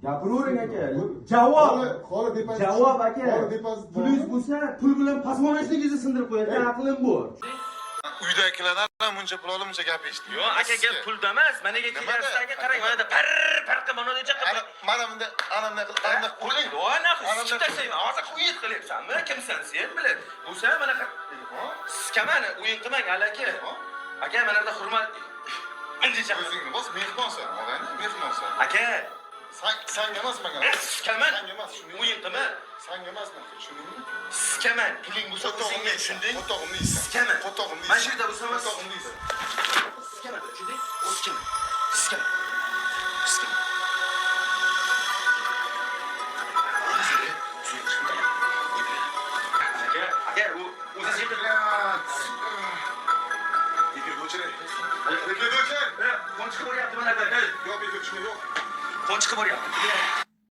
Gapiravering, aka. Javob. Holi depozit. Javob, aka. Holi depozit. Pulingiz bo'lsa, pul bilan позвоночник ingizni sindirib qo'yadigan aqlim bor. Uydagilardan ham buncha pul olib, buncha gap eshitdim. Yo'q, aka, gap pulda emas. Mana Nimada? kelyapsiz, aka, qarang, mana da par par qilib, mana necha Ana qilib. mana bunday, ana bunday qilib, ana bunday qo'ying. Voy, нахуй, Ana sikib tashlayman. Hozir o'yin qilyapsanmi? Kimsan sen, biladi? Bo'lsa, mana sikaman, o'yin qilmang, aka. Aka, mana yerda hurmat. Buncha. O'zingni bos, mehmonsan, og'ayni, mehmonsan. Aka, San sanga emas menga. Sikaman. Sanga emas, tushundingmi? O'yin qilma. Sanga emas men, tushundingmi? Sikaman. Puling bo'lsa o'zingga, tushunding? Qo'tog'imni yeysan. Sikaman. Qo'tog'imni Mana shu yerda bo'lsa emas. Qo'tog'imni yeysan. Sikaman, tushunding? Sikaman. Sikaman. Sikaman. Aka, aka, u o'zi Efirga o'chiray. Efirga o'chir. Qon chiqib boryapti mana yerda. Yo'q, efir tushma, yo'q. Qon chiqib boryapti.